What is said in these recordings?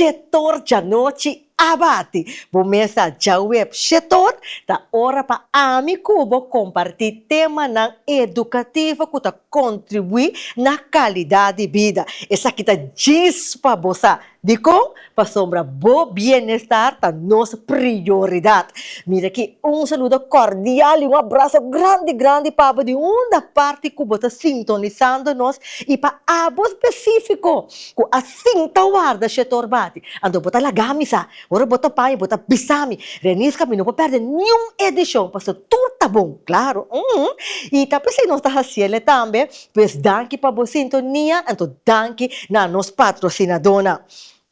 Shetor djanochi a bati. Bo mesa djaweb Shetor ta ora pa ami ku bo kompartí temanan edukativo ku ta kontribuí na kalidat di bida. Esaki ta djis pa bo sa. Dikon? Pasobra bo bienestar ta nos prioridat. Mira aki un saludo kordial i un abraso grandi grandi pa bo di unda parti ku bo ta sintonisando nos i pa abo spesífiko ku a sinta warda Shetor bati. Anto bo ta laga mi sa. Ora bo ta paña bo ta bisa mi, Renisca mi no por perde niun edishon pasobra tur ta bon. Klaro, umm. I ta p'esei nos ta hasiel e tambe. Pues danki pa bo sintonia, anto danki na nos patrosinadónan.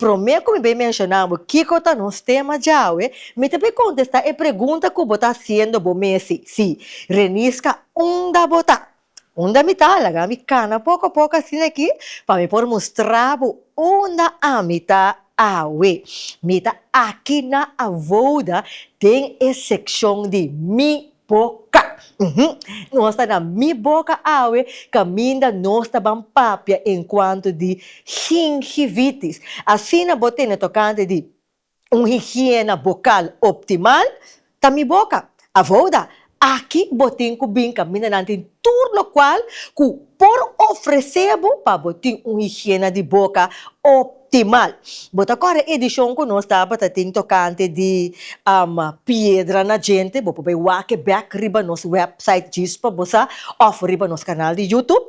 Promé ku mi bai menshoná bo kiko ta nos tema djawe, mi ta bai kontestá e pregunta ku bo ta hasiendo bo mes si, Sí, Renisca, unda bo ta? Unda mi ta? Laga mi kana poko poko asina aki pa mi por mustra bo unda ami ta awe. Mi ta aki na Avoda den e sekshon di Mi Boka. Uhum. Nos ta na Mi Boka awe kaminda nos ta ban papia enkuanto di gingivitis. Asina bo tene tokante di Un higiena bokal optimal ta mi boka. Avouda, aki bo tin ku bin kaminda nan tin tur lokual ku por ofresé bo pa bo tin un higiena di boka optimal. Bo ta kòrda e edishon ku nos tabata tin tokante di piedra na djente? Bo por bai wak e bèk riba nos wèpsait djis pa bo sa òf riba nos kanal di YouTube.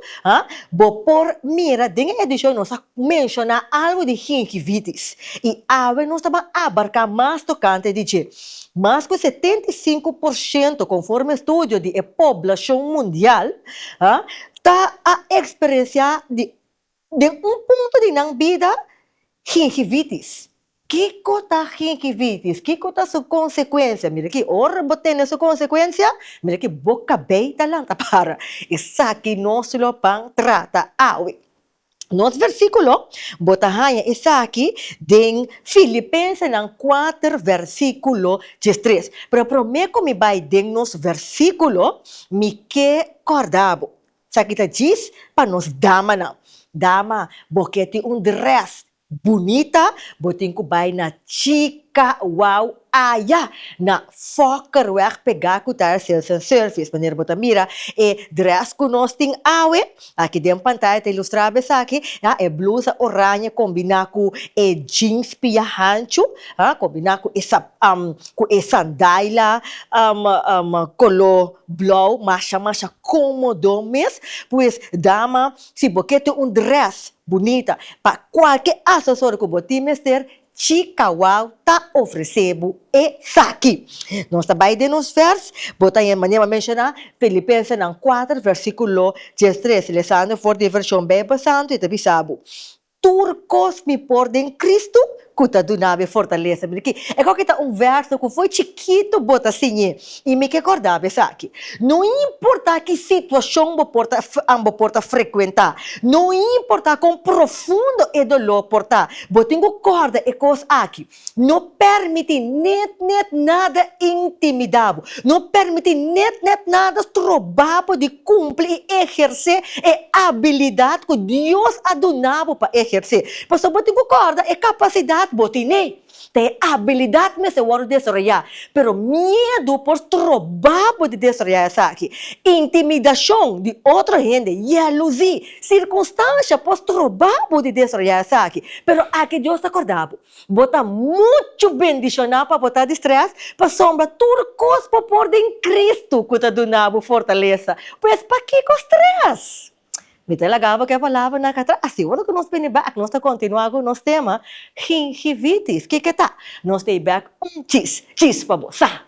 Bo por mira den e edishon nos a menshoná algu di gingivitis i awe nos ta ban abarká mas tokante di dje. Mas ku 75% konforme estudio di e poblashon mundial ta a eksperensiá di den un punto di nan bida gingivitis. Kiko ta gingivitis? Kiko ta su konsekuensia? Mira ki ora bo tene su konsekuensia, mira ki bo kabei ta lanta para. Esaki nos lo ban trata awe. Nos versíkulo, bo ta haña esaki den Filipensenan kuater versíkulo diestres. Pero promé ku mi bai den nos versíkulo, mi ke kòrda bo. Esaki ta djis pa nos damanan. Dama, bo ke tin un drès bunita, bo tin ku bai na Chica Wow aya na Fokkerweg pegá ku Tire Sales and Service. Manera bo ta mira e drès ku nos tin awe, aki den pantaya ta ilustrá bo esaki, ya, e blusa oranje kombiná ku e jeans pia hanchu, ha, kombiná ku e sap ku e sandaila koló blou, masha masha kómodo mes. Pues dama, si bo ke tin un drès bunita pa kualke asesorio ku bo tin mester, Chikawau ta ofresé bo esaki. Nos ta bai den nos vèrs, bo ta haña manera mi a menshoná, Filipensenan kuater versíkulo diestres, lesando for di e vershon Beibel Santu, e ta bisa bo, Tur kos mi por den Kristu ku ta duna mi fortalesa. Mira aki, e koki ta un vèrso ku fo'i chikitu bo ta siñ'é, i mi ke kòrda bo esaki. No importá ki situashon bo por ta bo por ta frekuentá, no importá kon profundo e doló por ta, Bo tin ku kòrda e kos aki, No pèrmití nèt nèt nada intimidá bo. No pèrmití nèt nèt nada strobá bo di kumpli i ehersé e abilidat ku Dios a duna bo pa ehersé. Pasobra bo tin ku kòrda e kapasidat bo tine. Ta e abilidat mester wòrdu desaroyá, pero miedu por stroba bo di desaroyá esaki. Intimidashon di otro hende, yaluzí, sirkunstansha por stroba bo di desaroyá esaki. Pero aki Dios ta kòrda bo, Bo ta muchu bendishoná pa bo ta di strès, pasobra tur kos bo por den Kristu ku ta duna bo fortalesa. Pues pakiko strès? Mi ta laga bo ku e palabranan akí atras. Asi ora ku nos bini bèk, nos ta kontinuá ku nos tema, Gingivitis. Kiko ta? Nos ta ei bèk un chis, chis pa bo sa.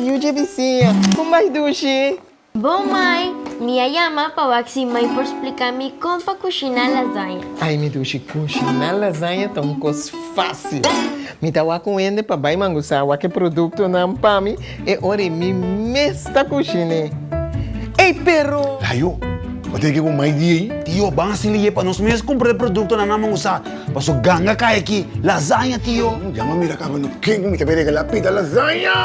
yu dje bisiña. Kon bai dushi? Bon mai, mi a yama pa wak si mai por splika mi kon pa kushiná lasaña. Ai mi dushi, kushiná lasaña ta un kos fásil. Mi ta wak un hende pa bai mangusá wak e produktonan pa mi, e ora ei mi mes ta kushin'é. Ei pero! Layo, bo ta yega ku mai di ei? Tio, ban hasi liye pa nos mes kumpra e produktonan na mangusá, paso ganga kai aki, lasaña tio. Ya mi a mira kaba no ken ku mi ta bai regalá pida lasaña!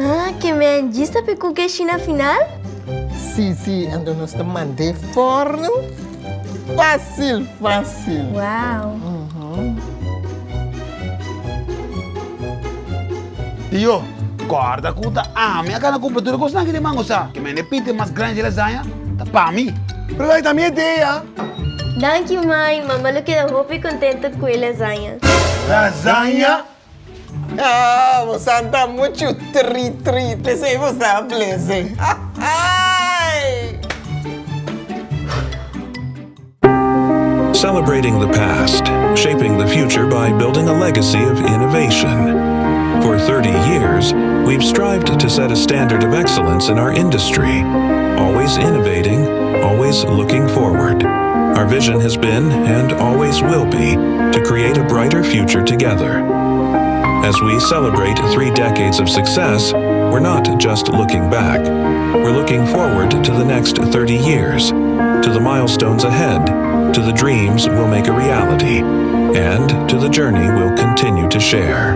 Ah, ke men djis ta pe ku keshi na final? Sí, sí, anto nos ta mand'é fòrnu fásil, fásil. Wow. Tio, kòrda ku ta ami a gana kumpra tur e kosnan aki den mango sa. Ke men e pite mas grandi di lasaña ta pa mi. Pero esaki ta mi idea. Danki mai, mama lo keda hopi contento cu e lasaña. Lasaña? Ah, bo sa ta muchu tri tri, p'esei bo sa blese. Ai! Celebrating the past, shaping the future by building a legacy of innovation. For 30 years, we've strived to set a standard of excellence in our industry, always innovating, always looking forward. Our vision has been, and always will be, to create a brighter future together. As we celebrate three decades of success, we're not just looking back. We're looking forward to the next 30 years, to the milestones ahead, to the dreams we'll make a reality, and to the journey we'll continue to share.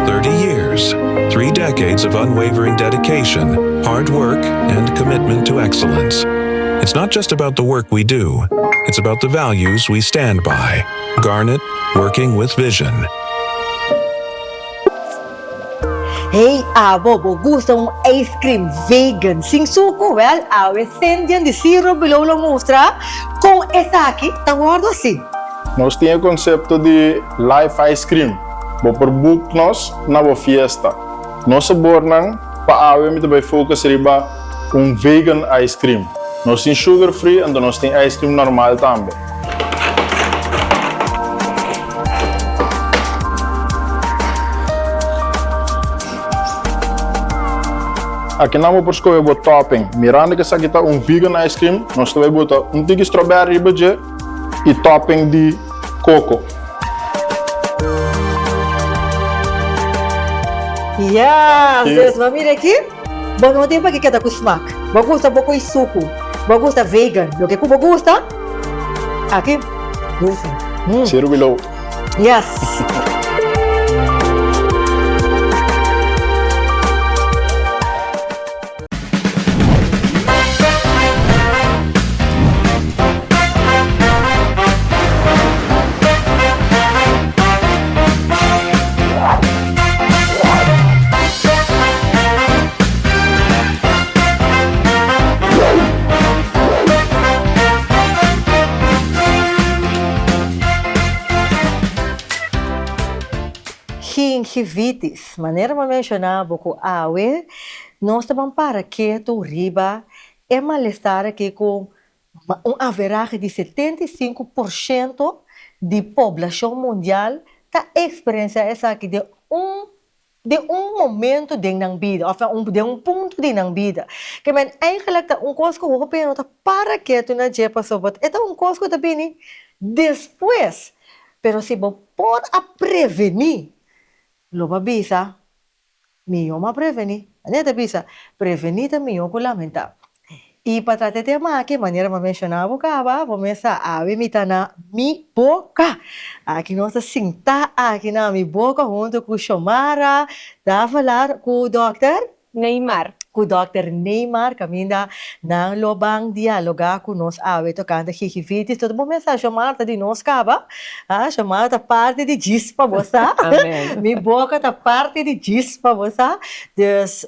30 years, three decades of unwavering dedication, hard work, and commitment to excellence. It's not just about the work we do, it's about the values we stand by. Garnet, working with vision. Hey abo, bo gusta un ice cream vegan sin suku? Wel, awe Sendian di Zero Below lo mustra con esaki ta wordo haci. Nos tin e concepto di live ice cream. Bo por book nos na bo fiesta. Nos sabornan pa awe mi ta bay focus riba un vegan ice cream. Nos tin sugar free anto nos tin ice cream normal tambe. Akinan bo por skohe bo topping. Mirando ku esaki ta un vegan ice cream, nos ta bai bota un tiki strawberry riba dje i topping di koko. Yes, dus bo mira aki, bo no tin pa ke keda ku smak. Bo gusta bo ku e suku, bo gusta vegan, loke ku bo gusta. Aki, dushi. Mm. Zero below. Yes. Gingivitis, manera bo a menshoná bo ku awe nos ta ban para ketu riba e malestar aki ku un averahe di 75% di poblashon mundial ta eksperensiá esaki den un den un momento den nan bida of den un punto di nan bida. Ke men eigenlijk ta un kos ku hopi no ta para ketu na dje pasobra e ta un kos ku ta bini despues. Pero si bo por a prevení, lo bo a bisa, Mihó m'a prevení. Manera ta bisa, prevení ta mihó ku lamentá. I pa trata e tema aki, manera m'a menshoná bo kaba, bo mes sa, awe mi ta na mi boka. Aki nos ta sintá aki na mi boka huntu ku Shomara Davelaar ku dòkter. Neymar. Ku dòkter Neymar kaminda nan lo ban dialogá ku nos awe tokante gingivitis. Tot bo mes sa Shomara ta di nos kaba. Ha, Shomara ta parti di djis pa bo sa. Amen. Mi boka ta parti di djis pa bo sa. Dus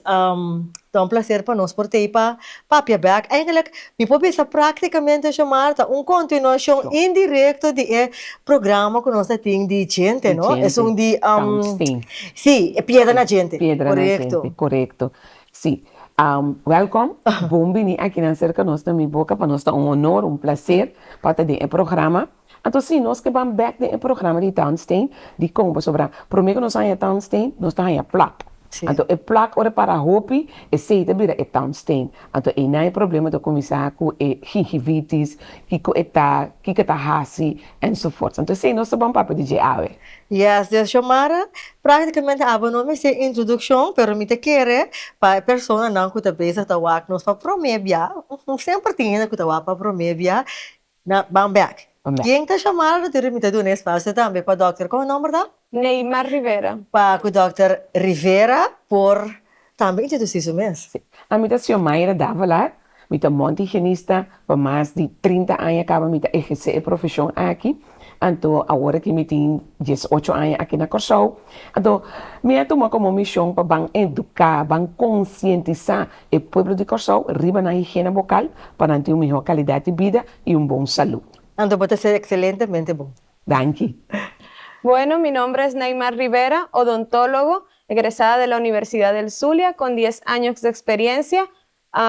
ta un plaser pa nos por t'ei pa papia bèk. Eigenlijk mi por bisa práktikamente Shomara ta un kontinuashon indirekto di e programa ku nos ta tin di djente, no? Di djente. Esun di Tandsten. Sí, e piedra na djente. Piedra na Korekto. djente, korekto. Sí. Welkom, bon bini akinan serka nos na Mi Boka, pa nos ta un honor, un placer pa ta den e programa. Anto si, nos ke ban bek den e programa di tandsteen, dikon? Pasobra prome ku nos haña tandsteen, nos ta haña plak. Anto e plak ora e para hopi, esei ta bira e tandsteen. Anto einan e problema ta kuminsá ku e gingivitis, kiko e ta, kiko e ta hasi, enzovoorts. Anto esei nos ta ban papia di dje awe. Yes, dus Xiomara, práktikamente abo no mester introdukshon, pero mi ta kere pa e personanan ku ta bezig ta wak nos pa promé bia, semper tin hende ku ta wak pa promé bia, Na ban bek. Ken ta Xiomara? Tur mi ta duna espasio tambe pa dòkter, komo nòmber ta? Neymar Rivera. Pa ku dòkter Rivera por tambe introdusí su mes. Sí. Ami ta Xiomaira Davelaar, mi ta mondhigienista pa mas di 30 aña kaba mi ta ehersé e profeshon aki, anto awor aki mi tin 18 aña aki na Kòrsou. Anto mi a tuma komo mishon pa ban eduká, ban konsientisá e pueblo di Kòrsou riba nan higiena bokal pa nan tin un mihó kalidat di bida i un bon salú. Anto bo ta ser ekselentemente bon. Danki. Bueno, mi nombre es Neymar Rivera, odontólogo, egresada de la Universidad del Zulia con 10 años de experiencia.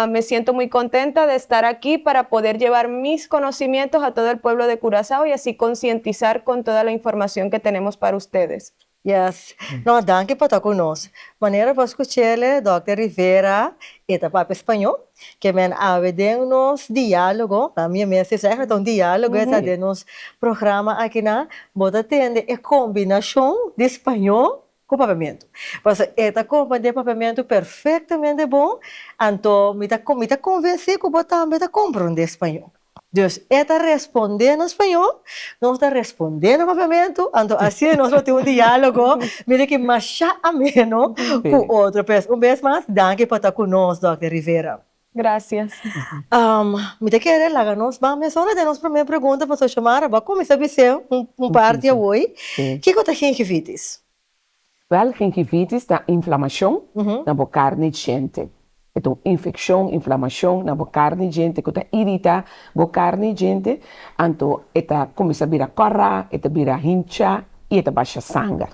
Me siento muy contenta de estar aquí para poder llevar mis conocimientos a todo el pueblo de Curazao y así concientizar con toda la información que tenemos para ustedes. Yes. No, danki pa ta ku nos. Manera bo a skuch'el, Dòkter Rivera, e ta papia spañó, ke men awe den nos diálogo, na mi mes esei ta un diálogo, e ta den nos programa akinan, bo ta tende e kombinashon di spañó ku papiamentu. Pasobra e ta komprendé papiamentu perfektamente bon, anto mi ta mi ta konvensí ku bo tambe ta komprendé spañó. Dus e ta respondé na spañó, nos ta respondé na papiamentu, anto asina nos lo tin un diálogo mira ki masha ameno ku otro. Pues un bes mas danki pa ta ku nos, Dòkter Rivera. Gracias. Mi ta kere laga nos ban mesora den nos prome pregunta pasobra Xiomara bo a kuminsá bis'é un parti awoi. Kiko ta gingivitis? Wèl, gingivitis ta inflamashon na bo karni djente. E ta un infekshon, inflamashon, na bo karni djente ku ta iritá bo karni djente, anto e ta kuminsá bira kòrá, e ta bira hinchá i e ta basha sanger.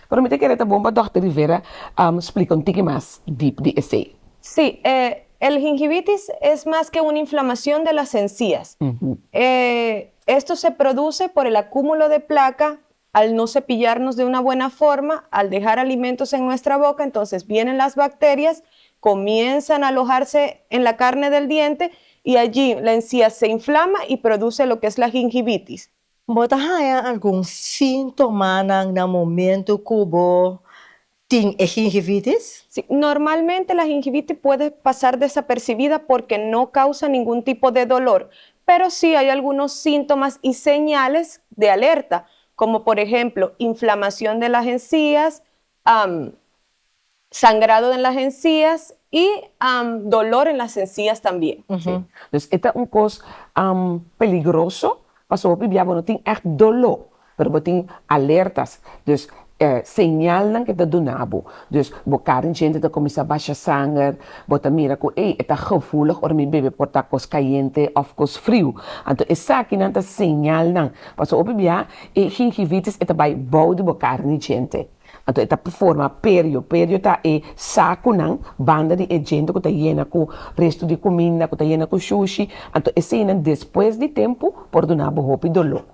Pero mi ta kere ta bon pa Dòkter Rivera splika un tiki mas dip di esei. Sí, el gingivitis es mas que una inflamación de las encías. Esto se produce por el acúmulo de placa al no cepillarnos de una buena forma, al dejar alimentos en nuestra boca, entonces vienen las bacterias, comienzan a alojarse en la carne del diente y allí la encía se inflama y produce lo que es la gingivitis. Bo ta haña algun síntomanan na momento ku bo tin e gingivitis? Sí, normalmente la gingivitis puede pasar desapercibida porque no causa ningún tipo de dolor, pero sí hay algunos síntomas y señales de alerta, como por ejemplo inflamación de las encías, sangrado en las encías y dolor en las encías también. Sí. Dus e ta un kos peligroso pasobra hopi bia bo no tin ègt doló, pero bo tin alertas, dus señalnan ke ta duna bo. Dus bo kara djente ta kuminsá basha sanger, bo ta mira ku ey e ta gevoelig ora mi bebe por ta kos kayente òf kos friu. Anto esakinan ta señalnan pasobra hopi bia e gingivitis e ta bai bou di bo karni djente. Anto e ta forma perio. Perio ta e sakunan banda di e djente ku ta yena ku restu di kuminda, ku ta yena ku shushi. Anto eseinan despues di tempu por duna bo hopi doló.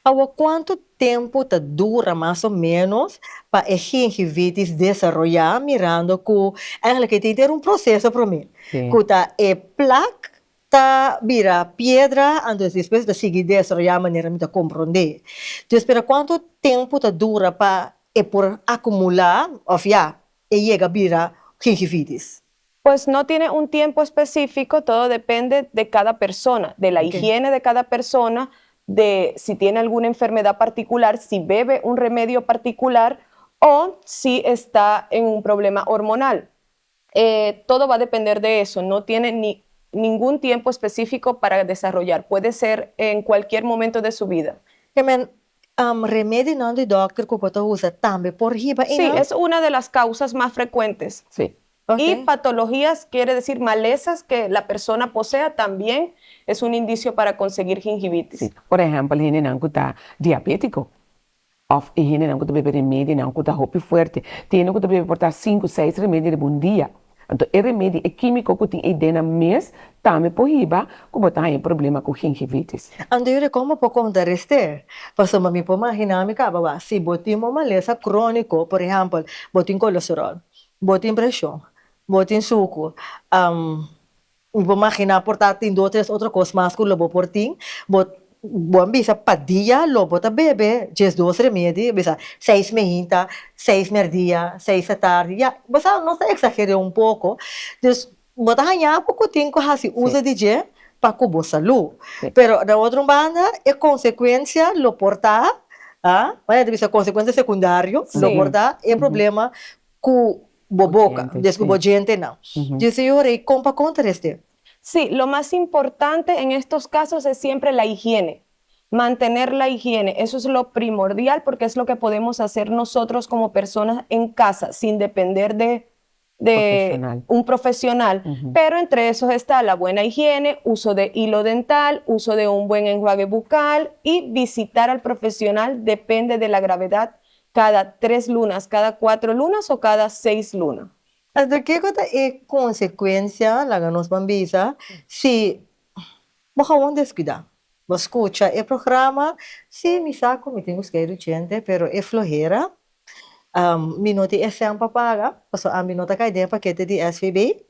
Awor kuantu tempu ta dura mas o ménos pa e gingivitis desaroyá mirando ku eigenlijk e tin ter un proseso promé ku ta e plak ta bira piedra anto despues ta sigui desaroyá manera mi ta komprondé. Dus pero kuantu tempu ta dura pa e por akumulá òf ya e yega bira gingivitis? Pues no tiene un tiempo específico, todo depende de cada persona, de la higiene de cada persona, de si tiene alguna enfermedad particular, si bebe un remedio particular o si está en un problema hormonal. Eh, todo va a depender de eso, no tiene ni ningún tiempo específico para desarrollar, puede ser en cualquier momento de su vida. Ke men, remedionan di dòkter ku bo ta usa tambe por hiba Sí, einan? es una de las causas más frecuentes. Sí. Y patologías quiere decir malezas que la persona posea también es un indicio para conseguir gingivitis. Sí. Por ehèmpel, hendenan ku ta diabétiko Òf e hendenan ku ta bebe remedinan ku ta hopi fuerte. Tin hende ku ta bebe por ta sinku, seis remedi riba un dia. Anto e remedi, e kímiko ku tin ei den nan mes tambe por hiba ku bo ta haña problema ku gingivitis. Anto yuri kon bo por konta rester? Pasobra mi por maginá mi kaba wak, si bo tin un malesa króniko, por ehèmpel, bo tin kolesteròl, bo tin preshon, bo tin suku, Mi por maginá por ta tin dos tres otro kos mas ku lo bo por tin. Bo bo a bisa pa dia lo bo ta bebe 12 remedi, bisa seis meinta, seis merdia, seis atardi, ya bo sa nos ta eksager'é un poko. Dus bo ta haña bo ku tin ku hasi uso di dje pa ku bo salú. Pero na otro banda e konsekuensia lo por ta, a, manera ta bisa konsekuensia sekundario lo por ta e problema ku bo boca, des cu bo djentenan. Dios Señor, y con pa contra este? Sí, lo más importante en estos casos es siempre la higiene, mantener la higiene, eso es lo primordial porque es lo que podemos hacer nosotros como personas en casa, sin depender de, de un profesional. Pero entre esos está la buena higiene, uso de hilo dental, uso de un buen enjuague bucal y visitar al profesional depende de la gravedad cada tres lunas, cada cuatro lunas o cada seis lunas. Anto kiko ta e konsekuensia, laga nos ban bisa, si bo gewoon deskuidá? Bo skucha e programa, sí, mi sa ku mi tin ku skei duchente, pero e flohera, mi no tin e sèn pa paga, pasobra ami no ta kai den e pakete di SVB.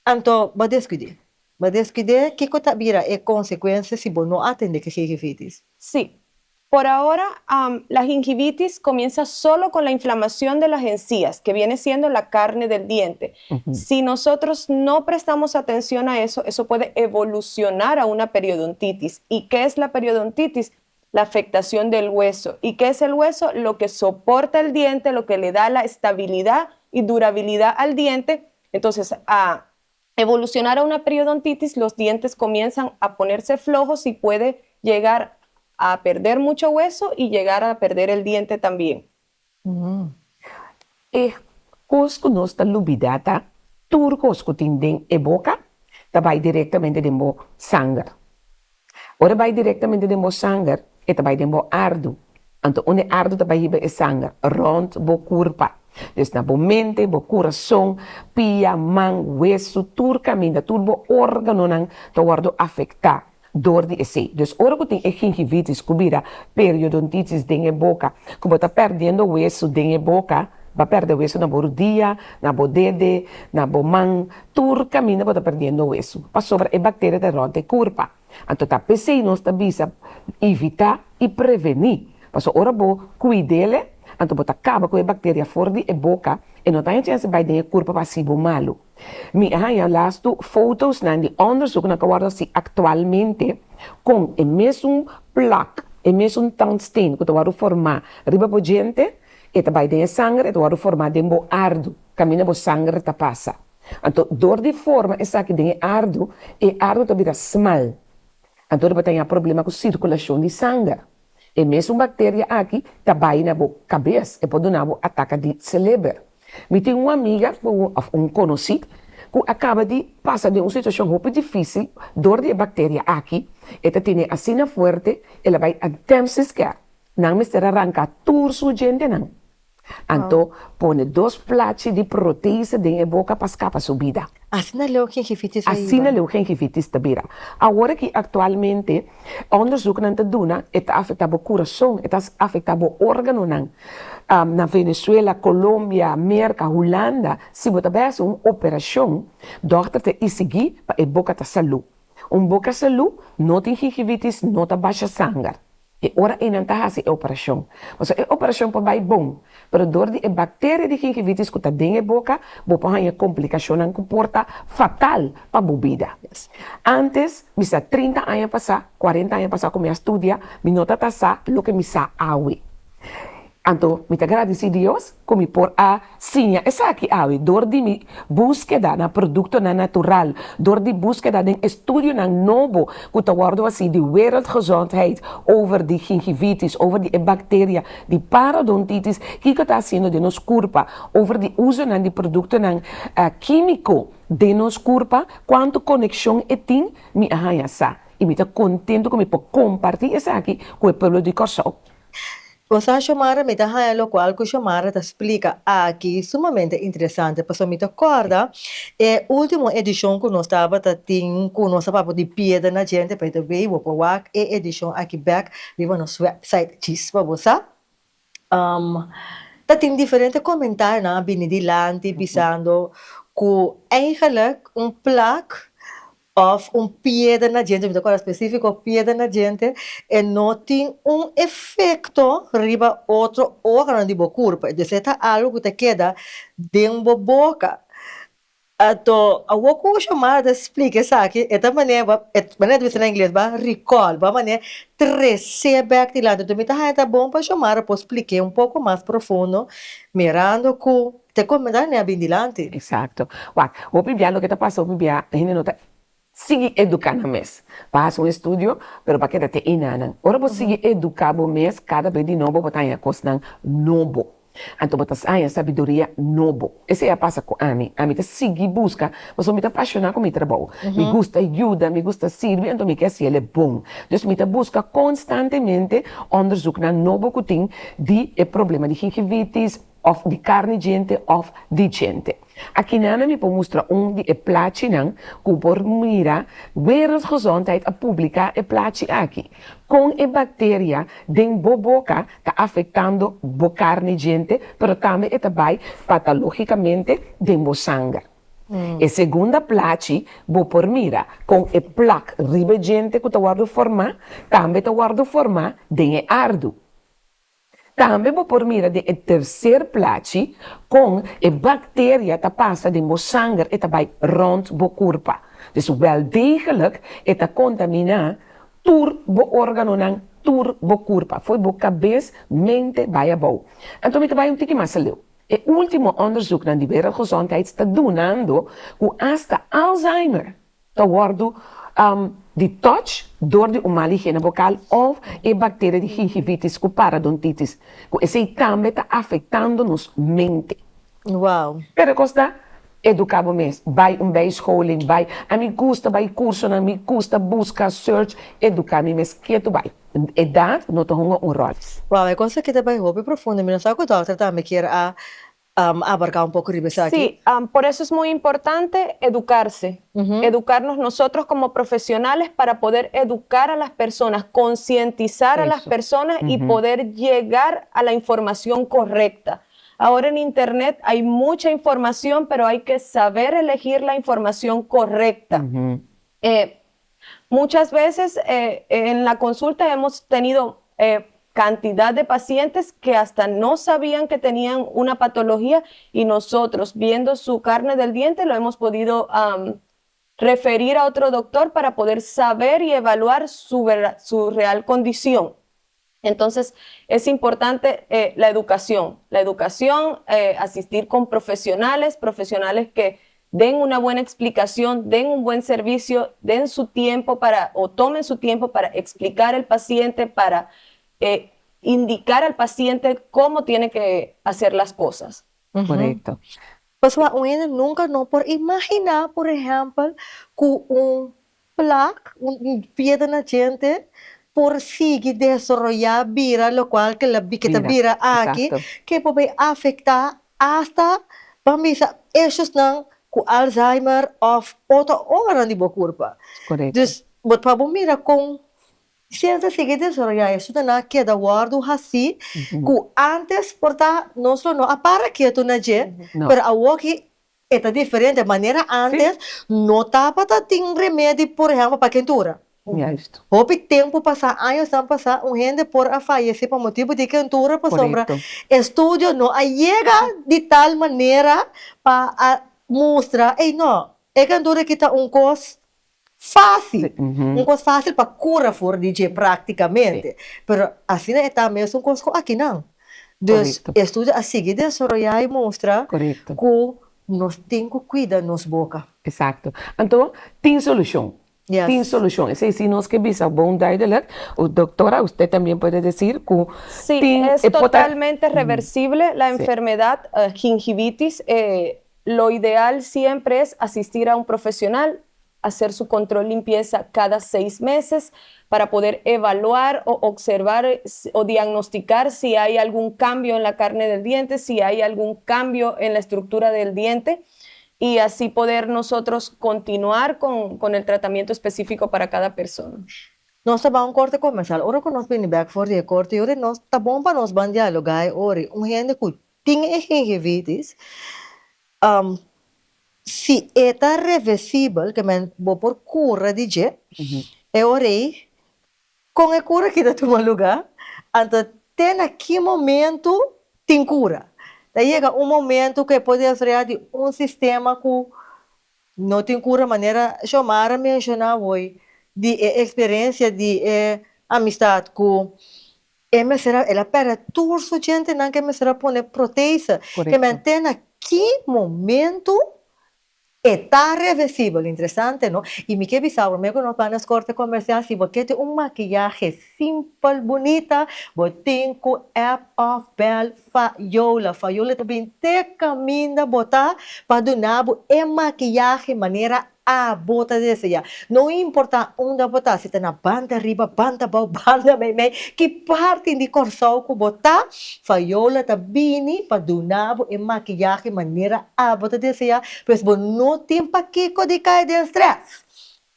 Anto bo deskuid'é. Bo deskuid'é, kiko ta bira e konsekuensia si bo no atendé ku e gingivitis? Sí. Por ahora, la gingivitis comienza solo con la inflamación de las encías, que viene siendo la carne del diente. Si nosotros no prestamos atención a eso, eso puede evolucionar a una periodontitis. ¿Y qué es la periodontitis? La afectación del hueso. ¿Y qué es el hueso? Lo que soporta el diente, lo que le da la estabilidad y durabilidad al diente. Entonces, a evolucionar a una periodontitis, los dientes comienzan a ponerse flojos y puede llegar a perder mucho hueso y llegar a perder el diente también. E kos ku nos ta lubidá ta tur kos ku tin den e boka ta bai direktamente den bo sanger. Ora e bai direktamente den bo sanger, e ta bai den bo ardu. Anto unda e ardu ta bai hiba e sanger? Rònt bo kurpa. Dus na bo mente, bo kurason, pia, man, wesu, tur kaminda, tur bo órganonan ta wòrdu afektá dor di esei. Dus ora ku tin e gingivitis ku bira periodontitis den e boka, ku bo ta pèrdiendo wesu den e boka, bo a pèrdè wesu na bo rudia, na bo dede, na bo man, Tur kaminda bo ta perdiendo wesu, pasobra e bakteria ta rònt e kurpa. Anto ta p'esei nos ta bisa evitá i prevení. Pasobra ora bo kuid'el, anto bo ta kaba ku e bakteria for di e boka, e no ta haña chèns di bai den e kurpa pa hasi bo malu. Mi a haña lastu fotosnan di òndersuknan ku a wòrdu hasi aktualmente kon e mesun plak, e mesun tandsteen ku ta wòrdu formá riba bo djente, e ta bai den e sanger, e ta wòrdu formá den bo ardu. Kaminda bo sanger ta pasa. Anto dor di forma esaki den e ardu, e ardu ta bira smal. Anto bo ta haña problema ku sirkulashon di sanger. E mesun bakteria aki ta bai na bo kabes, e por duna bo ataka di seleber. Mi tin un amiga ku òf un konosí ku a kaba di pasa den un situashon hopi difísil dor di e bakteria aki. E ta tene asina fuerte, el a bai intensive care. Nan mester a ranka tur su djentenan. Anto pone dos plachi di proteise den e boka pa skapa su bida. Asina leu gingivitis a hiba. Asina leu gingivitis ta bira. Awor aki aktualmente onderzoeknan ta duna e ta afekta bo kurason, e ta afekta bo organonan. Na Venezuela, Colombia, Merka, Hulanda si bo ta bai hasi un operashon dòkter ta isigí pa e boka ta salú. Un boka salú no tin gingivitis, no ta basha sanger. E ora ei nan ta hasi e operashon. Pasobra e operashon por bai bon, pero dor di e bakteria di gingivitis ku ta den e boka, bo por haña komplikashonnan ku por ta fatal pa bo bida. Ántes, mi sa 30 aña pasá, 40 aña pasá ku mi a studia, mi no ta ta sa loke mi sa awe. Anto mi ta gradisí Dios ku mi por a siña esaki awe dor di mi búskeda na produktonan natural, dor di búskeda den estudionan nobo ku ta wòrdu hasí di Wereldgezondheid over di gingivitis, over di e bakteria di parodontitis, kiko ta hasiendo den nos kurpa, over di usonan di produktonan kímiko den nos kurpa, kuantu konekshon e tin, mi a haña sa. I mi ta kontentu ku mi por kompartí esaki ku e pueblo di Kòrsou. Bo sa Xiomara, mi ta haña lokual ku Xiomara ta splika aki sumamente interesante pasobra mi ta kòrda e último edishon ku nos tabata tin ku nos a papia di piedra na djente by the way bo por wak e edishon aki bèk riba nos wèpsait djis pa bo sa. Ta tin diferente komentarionan a bini dilanti bisando ku eigenlijk un plak Of un piedra na djente, mi ta kòrda spesífiko piedra na djente, e no tin un efekto riba otro órganonan di bo kurpa. Dus e ta algu ku ta keda den bo boka. Anto awor ku Xiomara ta splika esaki, e ta manera bo, e manera ta bisa na ingles, bo a recall, bo a manera tres'é bèk dilanti. Anto mi ta haña ta bon pa Xiomara por splik'é un poko mas profundo mirando ku Te comenta ne a bin dilanti. Exacto. Wak, hopi bia loke ta pasa hopi bia hende no ta sigui educa nan mes. Pa haci un estudio, pero pa keda te enanan. Ora bo sigui educa bo mes cada bes di nobo bo ta haña cosnan nobo. Anto bo ta haña sabiduria nobo. Esey a pasa cu ami. Ami ta sigui busca pasobra mi ta apasiona cu mi trabou. Mi gusta yuda, mi gusta sirbi anto mi ke haci el e bon. Dus mi ta busca constantemente onderzoeknan nobo cu tin di e problema di gingivitis, Of di karni djente of di djente. Akinana mi por mustra un di e plachinan ku por mira Wereldgezondheid a publiká e plachi aki. Kon e bakteria den bo boka ta afektando bo karni djente pero tambe e ta bai patalogikamente den bo sanger. E segunda plachi bo por mira kon e plak riba e djente ku ta wòrdu formá tambe ta wòrdu formá den e ardu. Tambe bo por mira den e tercer plachi con e bacteria ta pasa den bo sanger e ta bay rond bo curpa. Dus wel degelijk e ta contamina tur bo organonan, tur bo curpa, fo'i bo cabes, mente bay abou. Anto mi ta bay un tiki mas aleu. E ultimo onderzoeknan di Wereldgezondheid ta dunando cu hasta Alzheimer ta wòrdu di touch dor di un mal higiena bokal òf e bakteria di gingivitis ku paradontitis, ku esei tambe ta afektando nos mente. Wow. Pero e kos ta, eduká bo mes, bai un bijscholing, bai, ami gusta bai kursonan, mi gusta buska, search, eduká mi mes ketu bai. Edat no ta hunga un ròl. Wow, e kos aki ta bai hopi profundo, mi no sa ku dòkter tambe kier a abarca un poco riba esaki. Sí, por eso es muy importante educarse, educarnos nosotros como profesionales para poder educar a las personas, concientizar a las personas y poder llegar a la información correcta. Ahora en internet hay mucha información, pero hay que saber elegir la información correcta. Muchas veces en la consulta hemos tenido cantidad de pacientes que hasta no sabían que tenían una patología y nosotros viendo su carne del diente lo hemos podido referir a otro doctor para poder saber y evaluar su, su real condición. Entonces, es importante eh, la educación, la educación, eh, asistir con profesionales, profesionales que den una buena explicación, den un buen servicio, den su tiempo para, o tomen su tiempo para explicar al paciente, para eh, indicar al paciente cómo tiene que hacer las cosas. Correcto. Pasobra un hende nunca no por imagina, por ehempel, cu un plak, un piedra na djente, por sigui desaroya, bira locual ke la ke ta bira aki, ke por bay afecta hasta, ban bisa, esosnan cu Alzheimer of otro organonan di bo curpa. Dus, bo pa bo mira con Siensia sigui desaroyá esun ta nan a keda wòrdu hasí ku ántes por ta nos lo no a para ketu na dje, pero awoki e ta diferente. Manera ántes no tabata tin remedi por ehèmpel pa kentura. Hopi tempu pasá, añosnan pasá, un hende por a fayesé pa motibu di kentura pasobra estudio no a yega di tal manera pa a mustra, ey no, e kentura aki ta un kos Fácil, un kos fácil pa kura for di dje práktikamente, pero asina e ta mesun kos ku akinan. Dus e estudio a sigui desaroyá i mustra ku nos tin ku kuida nos boka. Exacto. Anto tin solushon. Tin solushon. Esei si nos ke bisa bon duidelijk. Doctora, usted también puede decir ku tin. Sí, es totalmente reversible la enfermedad gingivitis. Lo ideal siempre es asistir a un profesional. hacer su control limpieza cada seis meses para poder evaluar o observar o diagnosticar si hay algún cambio en la carne del diente, si hay algún cambio en la estructura del diente y así poder nosotros continuar con, con el tratamiento específico para cada persona. Nos ta bai un korte komersial. Ora ku nos bini bèk for di e korte, yori nos ta bon pa nos ban dialogá e ora un hende ku tin e gingivitis, si e ta reversibel, ke men bo por kura di dje, e ora ei kon e kura aki ta tuma lugá? Anto te na ki momentu tin kura? Ta yega un momentu ku e por desaroyá di un sistema ku No tin cura manera Xiomara menciona awoy di e experiencia di e amistad cu e mester a el a perde tur su djentenan cu e mester a pone protese ke men te na ki momento e ta reversibel interesante no y mi ke bisa bo me cu nos banda scorte comercial si bo ke tin un makiyahe simpel bunita bo tin cu app of bel Fayola, Fayola ta bin te kaminda bo ta pa duna bo e makiyahe manera abo ta desea. No importa unda bo ta, si ta na banda riba, banda abou, banda meimei, ki parti di Kòrsou ku bo ta, Fayola ta bini pa duna bo e makiyahe manera abo ta desea, pues bo no tin pakiko di kai den strès.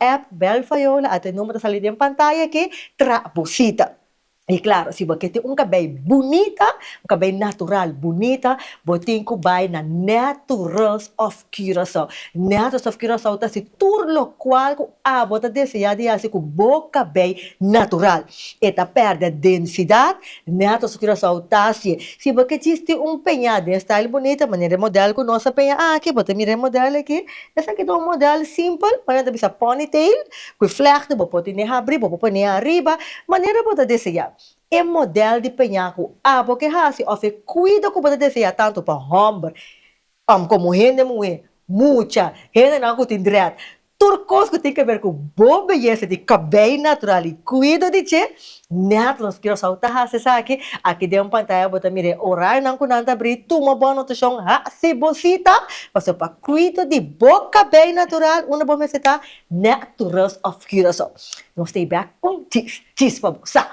App Bel Fayola, ata e number ta sali den pantaya aki, tra bo sita. I klaro, si bo ke tin un kabei bunita, un kabei natural bunita, bo tin ku bai na Naturals of Curaçao. Naturals of Curaçao ta hasi tur lokual ku abo ta deseá di hasi ku bo kabei natural. E ta pèrdè densidat, Naturals of Curaçao ta hasié. Si bo ke djis tin un peñá den style bunita, manera e modèl ku nos a peña aki, bo ta mira e modèl aki, esaki ta un modèl simpel, manera ta bisa ponytail, Ku e vlechten bo por tene habri, bo por pone ariba, manera bo ta deseá. E modèl di peñá ku abo ke hasi òf e kuido ku bo ta deseá tantu pa hòmber komo hende muhé, mucha, hendenan ku tin drèt, tur kos ku tin ke ber ku bo beyesa di kabei natural i kuido di dje, nèt nos Curaçao ta hasi esaki. Aki den pantaya bo ta mira e orarionan ku nan ta abrí, tuma bo anotashon, hasi bo sita, pasobra pa kuido di bo kabei natural unda bo mester ta Naturals of Curaçao. Nos ta bek un djis djis pa bo sa.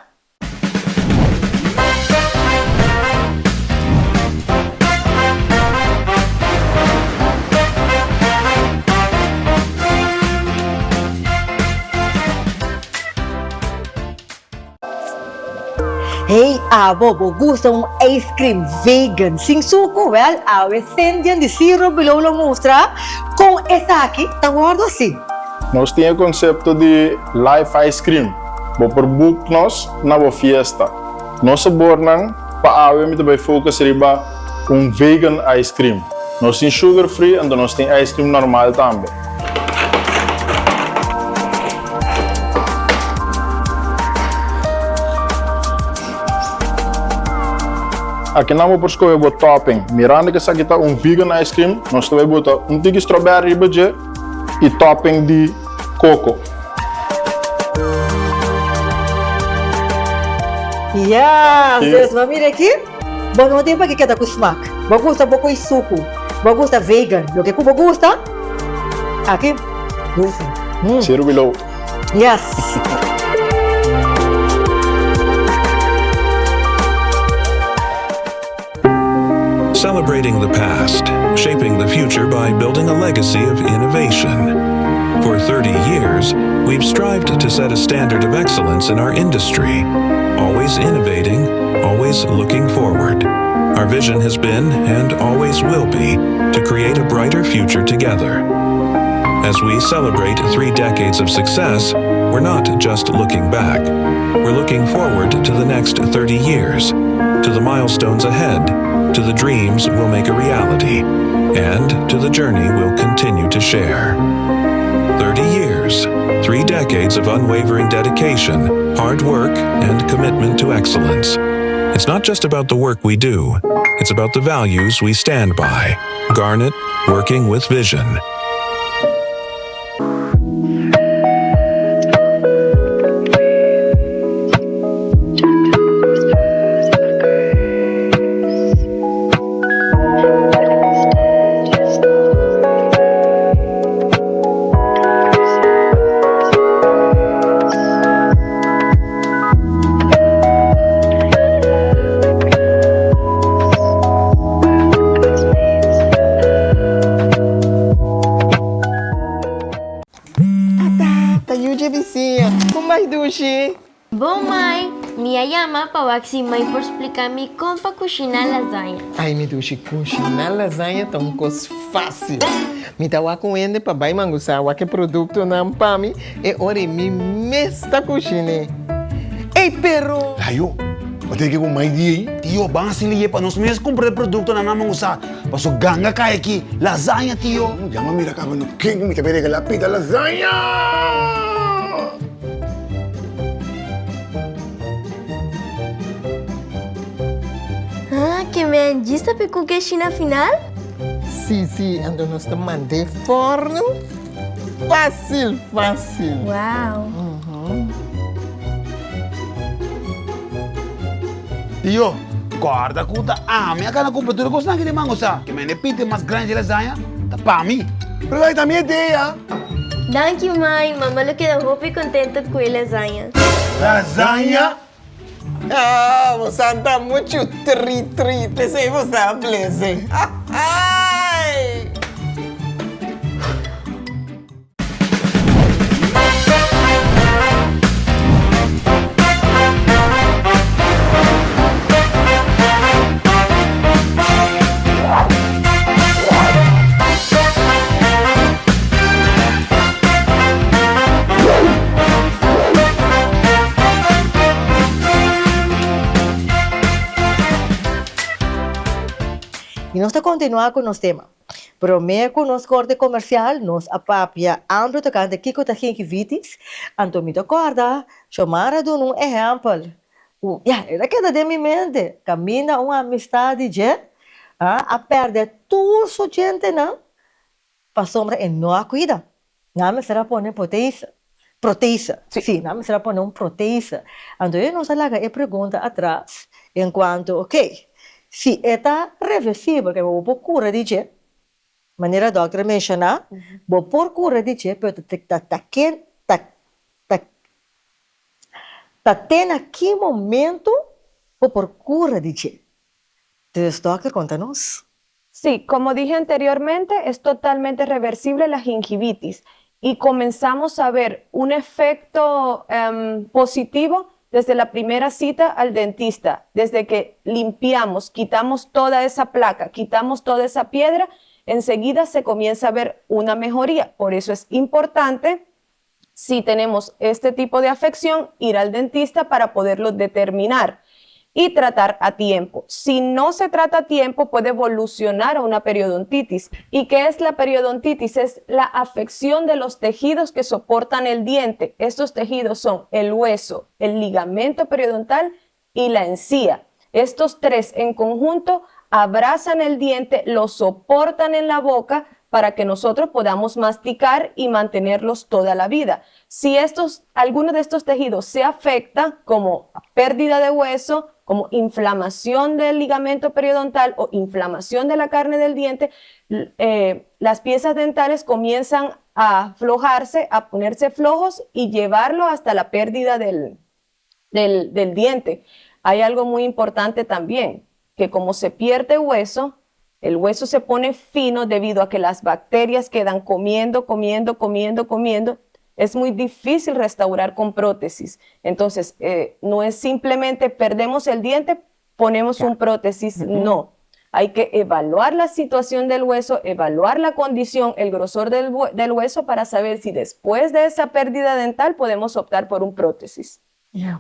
Hey abo, bo gusta un ice cream vegan sin suku? Wel, awe Sendian di Zero Below lo mustra con esaki ta wordo haci. Nos tin e concepto di live ice cream. Bo por book nos na bo fiesta. Nos sabornan pa awe mi ta bay focus riba un vegan ice cream. Nos tin sugar free anto nos tin ice cream normal tambe. Akinan bo por skohe bo topping. Mirando ku esaki ta un vegan ice cream, nos ta bai bota un tiki strawberry riba dje i topping di koko. Yes, dus bo mira aki, bo no tin pa keda ku smak. Bo gusta bo ku e suku, bo gusta vegan, loke ku bo gusta. Aki, dushi. Mm. Zero below. Yes. Celebrating the past, shaping the future by building a legacy of innovation. For 30 years, we've strived to set a standard of excellence in our industry, always innovating, always looking forward. Our vision has been, and always will be, to create a brighter future together. As we celebrate three decades of success, we're not just looking back. We're looking forward to the next 30 years, to the milestones ahead, to the dreams we'll make a reality, and to the journey we'll continue to share. 30 years, three decades of unwavering dedication, hard work, and commitment to excellence. It's not just about the work we do, it's about the values we stand by. Garnet, working with vision. dushi! Bon mai, mi a yama pa wak si mai por splika mi kon pa kushiná lasaña. Ai mi dushi, kushiná lasaña ta un kos fásil. Mi ta wak un hende pa bai mangusá wak e produktonan pa mi, e ora ei mi mes ta kushin'é. Ey pero! Layo, bo ta yega ku mai di ei? Tio, ban hasi liye pa nos mes kumpra e produktonan na mangusá, paso ganga kai aki, lasaña tio. Ya mi a mira kaba no ken ku mi ta bai regalá pida lasaña! Ah, ke men djis ta pe ku keshi na final? Sí, sí, anto nos ta mand'é forno fácil, fácil. Wow. Tio, kòrda ku ta ami a gana kumpra tur e kosnan aki den mango sa. Ke men e pite mas grandi dje lasaña ta pa mi. Pero esaki ta mi idea. Danki mai, mama lo keda hopi contento cu e lasaña. Lasaña? Ah, bo sa ta muchu tri tri, p'esei bo sa blese. Ai! Y nos ta continua cu nos tema. Prome cu nos corte comercial nos a papia amplio tocante kico ta gingivitis, anto mi ta corda Xiomara duna un ehempel cu ya el a keda den mi mente, caminda un amistad di dje a perde tur su djentenan Pasobra e no a cuida. Nan mester a pone proteise. Proteise. Sí, nan mester a pone un proteise. Anto e nos a laga e pregunta atras en cuanto, ok, si e ta reversibel, ke bo por cura di dje, manera dokter a menciona, bo por cura di dje, pero ta ta ken ta ta ta te na ki momento bo por cura di dje? Dus dokter conta nos. Sí, como dije anteriormente, es totalmente reversible la gingivitis y comenzamos a ver un efecto positivo desde la primera cita al dentista, desde que limpiamos, quitamos toda esa placa, quitamos toda esa piedra, enseguida se comienza a ver una mejoría. Por eso es importante, si tenemos este tipo de afección, ir al dentista para poderlo determinar y tratar a tiempo. Si no se trata a tiempo, puede evolucionar a una periodontitis. ¿Y qué es la periodontitis? Es la afección de los tejidos que soportan el diente. Estos tejidos son el hueso, el ligamento periodontal y la encía. Estos tres en conjunto abrazan el diente, lo soportan en la boca para que nosotros podamos masticar y mantenerlos toda la vida. Si estos, alguno de estos tejidos se afecta, como pérdida de hueso, como inflamación del ligamento periodontal o inflamación de la carne del diente, eh, las piezas dentales comienzan a aflojarse, a ponerse flojos y llevarlo hasta la pérdida del, del, diente. Hay algo muy importante también, que como se pierde hueso, el hueso se pone fino debido a que las bacterias quedan comiendo, comiendo, comiendo, comiendo. Es muy difícil restaurar con prótesis. Entonces, eh, no es simplemente perdemos el diente, ponemos un prótesis. No. Hay que evaluar la situación del hueso, evaluar la condición, el grosor del, del hueso para saber si después de esa pérdida dental podemos optar por un prótesis.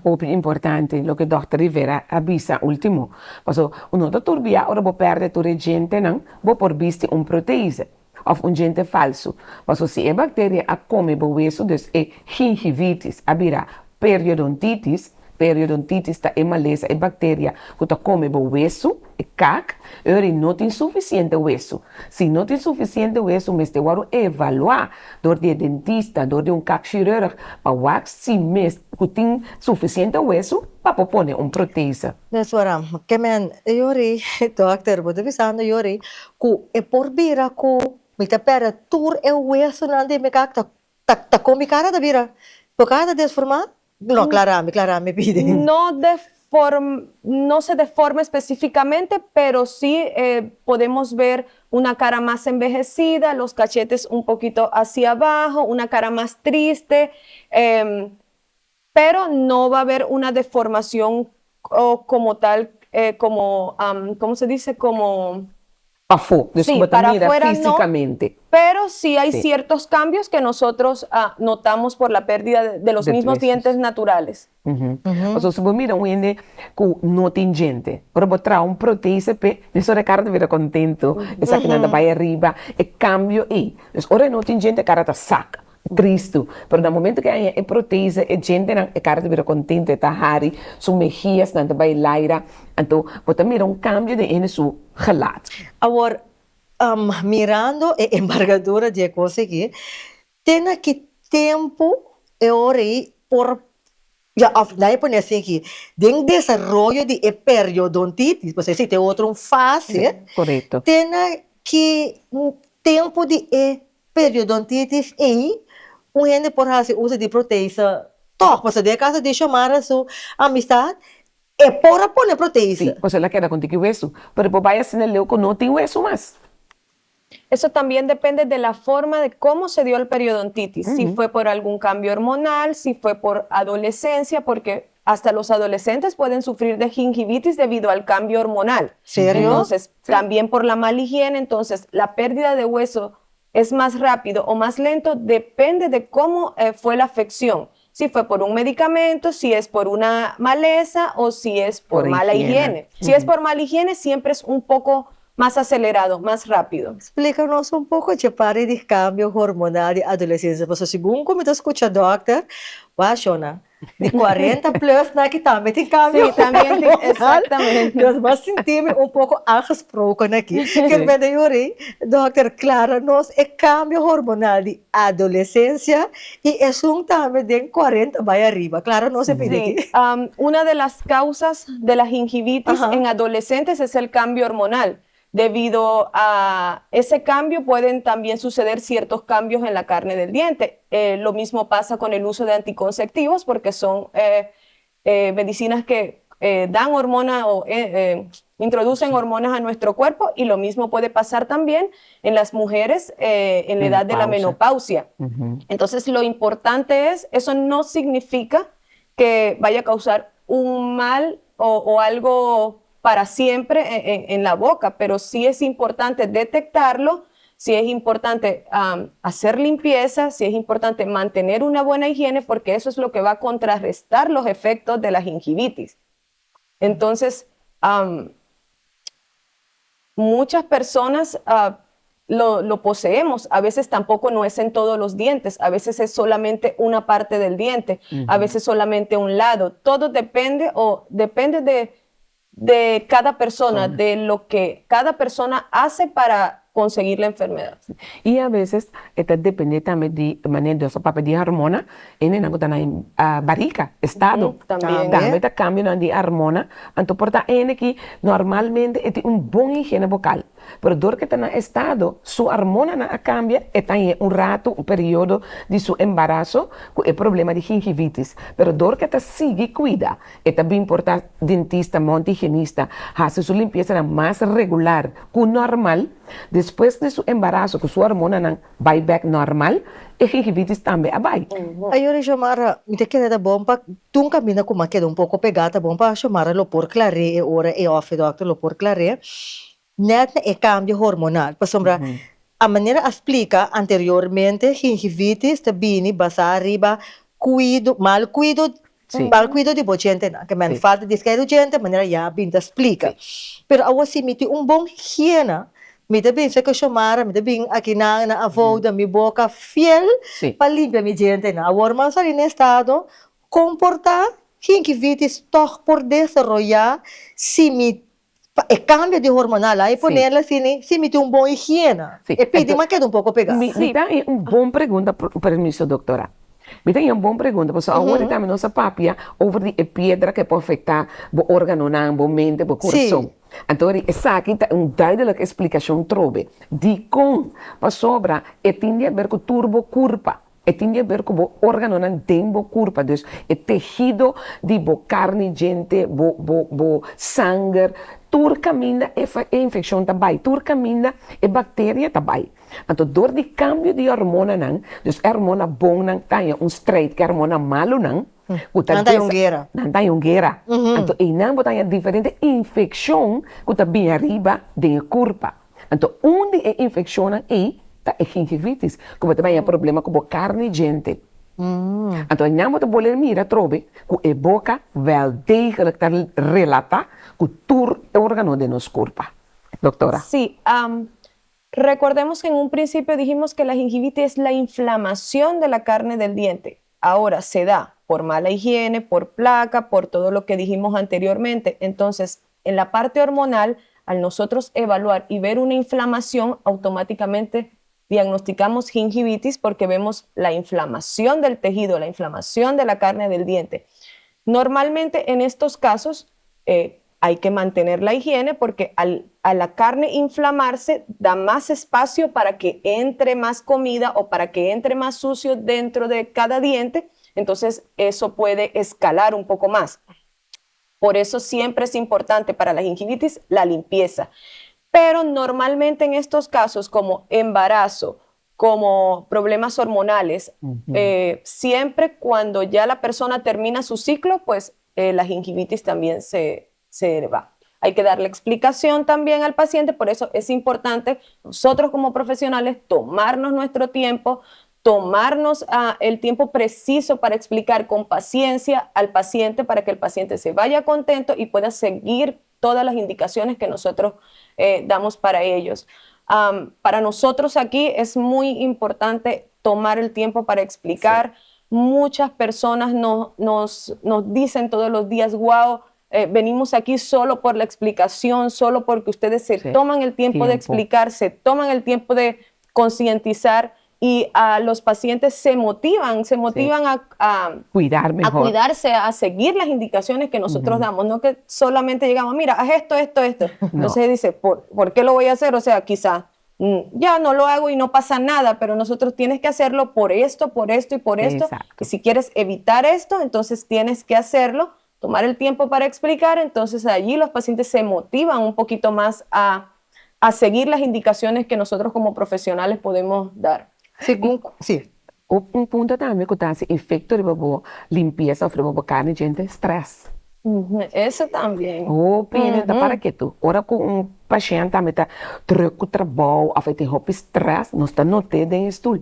Hopi importante loke Dòkter Rivera a bisa ultimo. Paso no ta tur bia ora bo pèrdè tur e djentenan bo por bisti un proteise òf un djente falsu. Paso si e bakteria a kome bo wesu dus e gingivitis a bira periodontitis, periodontitis ta e malesa e bakteria ku ta kome bo wesu, e kak, ora no tin sufisiente wesu. Si no tin sufisiente wesu mester wòrdu evaluá dor di e dentista, dor di un kakchirurg pa wak si mes ku tin sufisiente wesu pa por pone un protese. Mes ora, ke men yori, dòkter, bo ta bisando yori ku e por bira ku mi ta pèrdè tur e wesunan di mi kak ta ta ta kon mi kara ta bira? Bo kara ta desformá? No, klara mi, klara mi pidi. No deform, no se deforma específicamente, pero sí podemos ver una cara más envejecida, los cachetes un poquito hacia abajo, una cara más triste. Pero no va a haber una deformación como tal, como, ¿cómo se dice? Como... Pafó, dus Sí, ku bo ta para mira afuera no, físikamente. pero sí hay Sí. ciertos cambios que nosotros notamos por la pérdida de los De mismos huesos. dientes naturales. Pasobra si bo mira un hende ku no tin djente, ora bo traha un protese p'e, mesora e kara ta bira kontentu, esakinan ta bai ariba, e kambio ei. Dus ora e no tin djente e kara ta sak, tristu. Pero na momento ku e haña e protese, e djentenan, e kara ta bira kontentu, e ta hari, su mehiasnan ta bai laira. Anto bo ta mira un kambio den hende su gelaat. Awor, mirando e embargadura di e kos aki, te na ki tempu e ora ei por, ya, òf laga mi pone asin aki, den desaroyo di e periodontitis, pasobra esei ta e otro un fase, te na ki tempu di e periodontitis ei un hende por hasi uso di protese tòg? Pasobra den e kaso di Xiomara su amistat, E por a pone protese. Sí, pasobra el a keda con tiki wesu. Pero e por bai asina leu cu no tin wesu mas. Eso también depende de la forma de cómo se dio el periodontitis, si fue por algún cambio hormonal, si fue por adolescencia, porque hasta los adolescentes pueden sufrir de gingivitis debido al cambio hormonal. Serio? Entonces, también por la mala higiene, entonces la pérdida de hueso es más rápido o más lento, depende de cómo fue la afección. Si fue por un medicamento, si es por una maleza o si es por, Por mala higiene. higiene. Si es por mala higiene, siempre es un poco más acelerado, más rápido. Splika nos un poko dje parti di kambio hormonal di adolesensia, pasobra segun ku mi ta skucha dòkter, wak shona, Di 40 plus na aki tambe tin cambio Sí, también tin, hormonal. exactamente. Dus bo a sinti mi un poco aangesproken aki. Kier bende yori, Dokter, clara nos e cambio hormonal di adolescencia y esun tambe den 40 bay ariba. Clara nos e pidi aki. Sí, una de las causas de la gingivitis en adolescentes es el cambio hormonal. Debido a ese cambio pueden también suceder ciertos cambios en la carne del diente. Lo mismo pasa con el uso de anticonceptivos porque son medicinas que dan hormona o introducen hormonas a nuestro cuerpo y lo mismo puede pasar también en las mujeres en la edad de la menopausia. Entonces lo importante es, eso no significa que vaya a causar un mal o algo para siempre en la boca, pero sí es importante detectarlo, sí es importante hacer limpieza, sí es importante mantener una buena higiene, porque eso es lo que va a contrarrestar los efectos de la gingivitis. Entonces, muchas personas lo poseemos, a veces tampoco no es en todos los dientes, a veces es solamente una parte del diente, a veces solamente un lado, todo depende o depende de cada persona, de lo que cada persona hace para conseguir la enfermedad. I a veces e ta depende tambe di manera Dios a papia di hormona, hendenan ku ta na barika, estado, tambe ta kambionan di hormona, anto por ta hende ki normalmente e tin un bon higiene bokal, pero dor ku e ta na estado su hormonanan a kambia, e ta haña un ratu, un periodo di su embaraso ku e problema di gingivitis, pero dor ku e ta sigui kuida E ta bin por ta dentista, monti higienista, hasi su limpiesanan mas regular ku normal. Despues di su embaraso ku su hormonanan bai bek normal, e gingivitis tambe a bai. Ayora Xiomara, mi ta kere ta bon pa tun kaminda ku m'a keda un poko pegá, ta bon pa Xiomara lo por klar'é e ora e òf e dòkter lo por klar'é. Net na e cambio hormonal, pasobra a manera a splica anteriormente gingivitis ta bini basa riba cuido, mal cuido, mal cuido di bo djentenan, ke men falta di skeidu djente manera ya a bin ta splica. Pero awor si mi tin un bon higiena, mi ta bin seka Xiomara, mi ta bin aki na na Avouda mi boca fiel pa limpia mi djentenan. Awor mas sali na estado comporta gingivitis tog por desaroya si mi Pa e cambio di hormonal a e ponerla asina si mi tin un bon higiena. E pidi m'a keda un poco pega. Mi ta haña un bon pregunta, permiso doctora. Mi ta haña un bon pregunta pasobra awor tambe nos a papia over di e piedra ke por afecta bo organonan, bo mente, bo corazon. Anto esaki ta un duidelijk explicacion trobe. Dicon? Pasobra e tin di haber cu tur bo curpa. E tin di haber ku bo órganonan den bo kurpa, dus e tehido di bo karni, djente, bo bo bo sanger, tur kaminda e e infekshon ta bai, tur kaminda e bakteria ta bai. Anto dor di kambio di hormonanan, dus e hormona bonnan ta haña un strijd ku e hormona malunan. Ku ta Nan ta un guera. Nan ta un guera. Anto einan bo ta haña diferente infekshon ku ta bini ariba den e kurpa. Anto un di e infekshonnan ei ta e gingivitis, ku bo ta haña problema ku bo karni djente. Anto einan bo ta bolbe mira atrobe ku e boka wèl degelijk ta relatá ku tur e organo den nos kurpa. Doktora. Sí, recordemos que en un principio dijimos que la gingivitis es la inflamación de la carne del diente. Ahora se da por mala higiene, por placa, por todo lo que dijimos anteriormente. Entonces, en la parte hormonal, al nosotros evaluar y ver una inflamación, automáticamente diagnosticamos gingivitis porque vemos la inflamación del tejido, la inflamación de la carne del diente. Normalmente en estos casos eh, hay que mantener la higiene porque al, a la carne inflamarse da más espacio para que entre más comida o para que entre más sucio dentro de cada diente, entonces eso puede escalar un poco más. Por eso siempre es importante para la gingivitis la limpieza. Pero normalmente en estos casos como embarazo, como problemas hormonales, eh, siempre cuando ya la persona termina su ciclo, pues eh, la gingivitis también se, se va. Hay que darle explicación también al paciente, por eso es importante nosotros como profesionales tomarnos nuestro tiempo, tomarnos ah, el tiempo preciso para explicar con paciencia al paciente para que el paciente se vaya contento y pueda seguir todas las indicaciones que nosotros eh, damos para ellos. para nosotros aquí es muy importante tomar el tiempo para explicar. Muchas personas nos, nos dicen todos los días, wow, eh, venimos aquí solo por la explicación, solo porque ustedes se toman el tiempo, de explicar, se toman el tiempo de concientizar y a los pacientes se motivan, se motivan a, Cuidar a cuidarse, a seguir las indicaciones que nosotros damos, no que solamente llegamos, mira, haz esto, esto, esto. Entonces dice, ¿por, ¿por qué lo voy a hacer? O sea, quizá ya no lo hago y no pasa nada, pero nosotros tienes que hacerlo por esto, por esto y por esto. Y si quieres evitar esto, entonces tienes que hacerlo, tomar el tiempo para explicar, entonces allí los pacientes se motivan un poquito más a, a seguir las indicaciones que nosotros como profesionales podemos dar. Segun sí. Un punto tambe ku ta hasi efekto riba bo limpiesa òf riba bo karni djente, strès. Eso también. Hopi hende ta para ketu. Ora ku un pashènt tambe ta drùk ku trabou òf e tin hopi strès, nos ta not'é den e stul.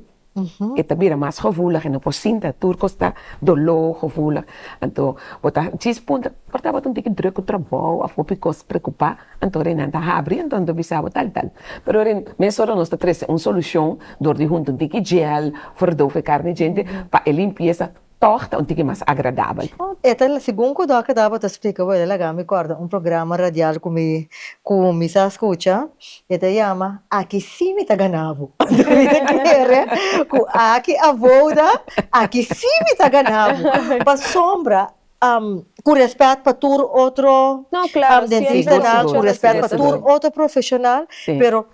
E ta bira mas gevoelig, e no por sinta, tur kos ta doló, gevoelig. Anto bo ta djis puntra, por tabata un tiki drùk ku trabou òf hopi kos preokupá? Anto Renan ta habri, anto nan ta bisa bo tal tal. Pero Ren, mesora nos ta trese un solushon dor di hunta un tiki gel, verdoof e karni djente, pa e limpiesa tòg ta un tiki mas agradabel. E ta segun ku dòkter tabata splika bo, el a laga mi kòrda un programa radial ku mi ku mi sa skucha, e ta yama Aki sí mi ta gana bo. Anto mi ta kere ku aki a vouda, aki sí mi ta gana bo. Pasobra Ku respet pa tur otro dentistanan, ku respet pa tur otro profesional, pero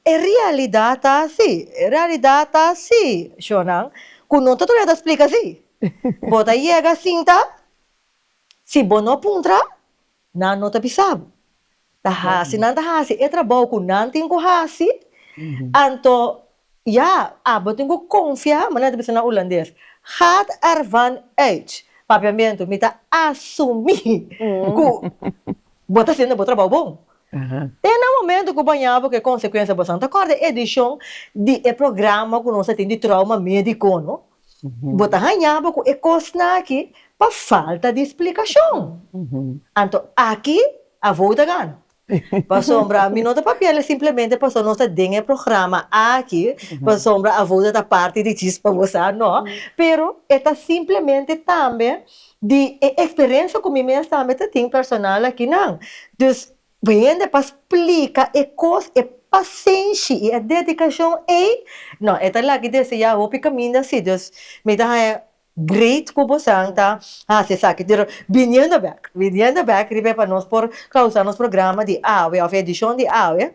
e realidad ta asi, e realidad ta asi, shornan, ku no ta tur ta splika asi. Bo ta yega sinta, si bo no puntra, Nan no ta bisa bo. Ta hasi nan ta hasi e trabou ku nan tin ku hasi, anto ya, abo tin ku konfia, manera ta bisa na hulandes, gaat ervan uit. Papiamentu, mi ta asumí ku bo ta hasiendo bo trabou bon. Te na momento ku bo haña bo ku e konsekuensia, bo ta kòrda e edishon di e programa ku nos a tin di trauma médiko, no? Bo ta haña bo ku e kosnan aki pa falta di splikashon. Anto aki avo ta gana. Pasobra mi no ta papia'le simplemente pasobra nos ta den e programa aki, pasobra avo ta parti di Chispa bo sa, no. Pero e ta simplemente tambe di e eksperensia ku mi mes tambe ta tin personal akinan. Dus Hende pa splika e kos, e pasenshi i e dedikashon ei, no, e ta laki deseá hopi kaminda si. Dus mi ta haña great ku bosan ta hasi esaki. Pero biniendo bèk, biniendo bèk riba e pa nos por klausa nos programa di awe òf edishon di awe,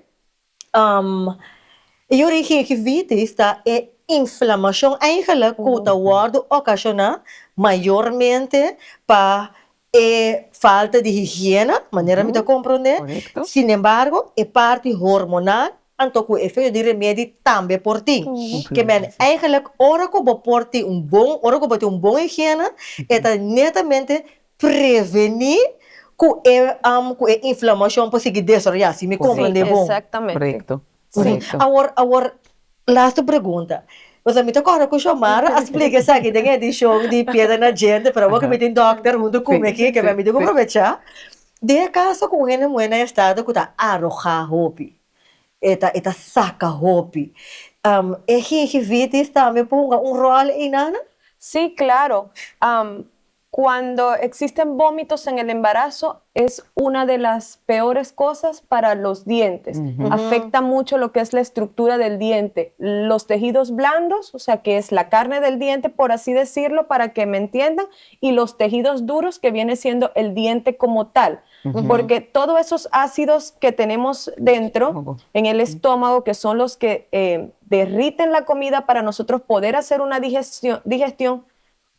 E yori gingivitis ta e inflamashon eigenlijk ku ta wòrdu okashoná mayormente pa e falta di higiena, manera mi ta komprondé. Sinembargo, e parti hormonal. anto ku efekto di remedi tambe por tin. Ke men eigenlijk ora ku bo por tin un bon, ora ku bo tin un bon higiena, e ta netamente prevení ku e ku e inflamashon por sigui desaroyá, si mi komprendé bon. Exactamente. Korekto, Sí. korekto. Awor, awor, laatste pregunta. Pasobra mi ta kòrda ku Xiomara a splika esaki den e edishon di Piedra na Djente, pero awor ku mi tin dòkter huntu ku mi aki, ke mi tin ku aprovechá. Den e kaso ku un hende muhé na estado ku ta arogá hopi, e ta e ta saka hopi, e gingivitis tambe por hunga un ròl einan? Sí, claro. Cuando existen vómitos en el embarazo es una de las peores cosas para los dientes. Afecta mucho lo que es la estructura del diente, los tejidos blandos, o sea, que es la carne del diente, por así decirlo, para que me entiendan, y los tejidos duros, que viene siendo el diente como tal. Porque todos esos ácidos que tenemos dentro, en el estómago, que son los que eh, derriten la comida para nosotros poder hacer una digestión, digestión